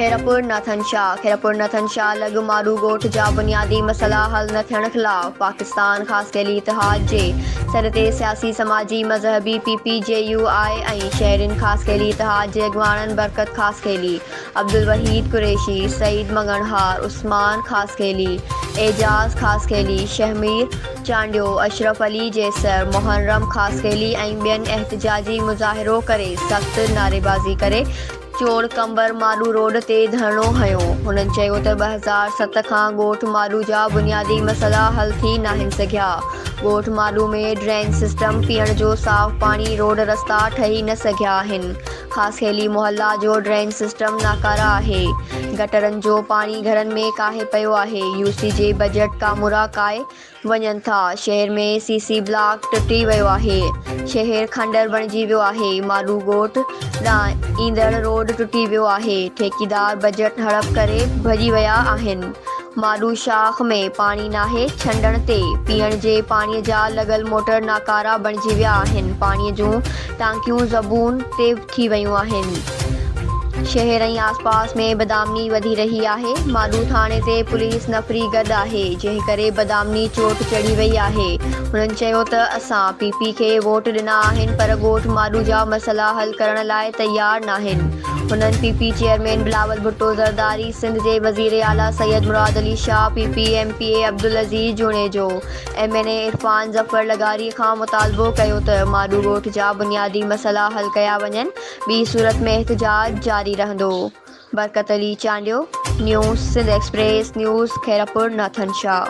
خيرپور ناٿن شاهه، خيرپور ناٿن شاهه لڳ ماڏو ڳوٺ جا بنيادي مسئلا حل نه ٿيڻ خلاف پاڪستان خاصخيلي اتحاد جي سڏ تي سياسي سماجي مذهبي P P J U I ۽ شهرين خاصخيلي اتحاد جي اڳواڻن برڪت خاصخيلي، عبدالوحيد قريشي، سعيد مڱڻهار، عثمان خاصخيلي، اعجاز خاصخيلي، شهمير چانڊيو، اشرف علي جيسر، محرم خاصخيلي ۽ ٻين احتجاجي مظاهرو ڪري سخت نعريبازي ڪري چوڙ قمبر ماڏو روڊ تي ڌرڻو هنيو. هنن چيو ته 2007 کان ڳوٺ ماڏو جا بنيادي مسئلا حل ٿي ناهن سگهيا. ڳوٺ ماڏو ۾ ڊرين سسٽم، پيئڻ جو صاف پاڻي، روڊ رستا ٺهي نه سگهيا آهن. خاصخيلي محلا جو ڊرين سسٽم ناڪاره آهي. گٽرن جو پاڻي گهرن ۾ ڪاهي پيو آهي. يو سي جي بجيٽ ڪامورا ڪائي وڃن ٿا. شهر ۾ سي سي بلاڪ ٽٽي ويو آهي. شهر کنڊر بڻجي ويو آهي. مالو ڳوٺ ڏانهن ايندڙ روڊ ٽٽي ويو آهي. ٺيڪيدار بجيٽ هڙپ ڪري ڀڄي ويا آهن. مالو شاخ ۾ پاڻي ناهي ڇنڊڻ تي پيئڻ جي پاڻي جا لڳل موٽر ناڪارا بڻجي ويا آهن. پاڻي جون ٽانڪيون زبون تي ٿي ويون آهن. شهر ۽ آسپاس ۾ بدامني وڌي رهي آهي. ماڏو ٿاڻي تي پوليس نفري گڏ آهي، جنهن ڪري بدامني چوٽ چڙهي وئي آهي. هنن چيو ته اسان پي پي کي ووٽ ڏنا آهن پر ڳوٺ ماڏو جا مسئلا حل ڪرڻ لاء تيار ناهن. هنن P P chairman Bilawal Bhutto Zardari, Sindh جي وزير اعليٰ Syed Murad Ali Shah, P P M P A Abdul Aziz Junejo, M N A Irfan Zafar لغاري کان مطالبو ڪيو ته ماڏو ڳوٺ جا بنيادي مسئلا حل ڪيا وڃن، ٻي صورت ۾ احتجاج جاري رهندو. Barkat Ali Chandio, news Sindh express news, Khairpur Nathan Shah.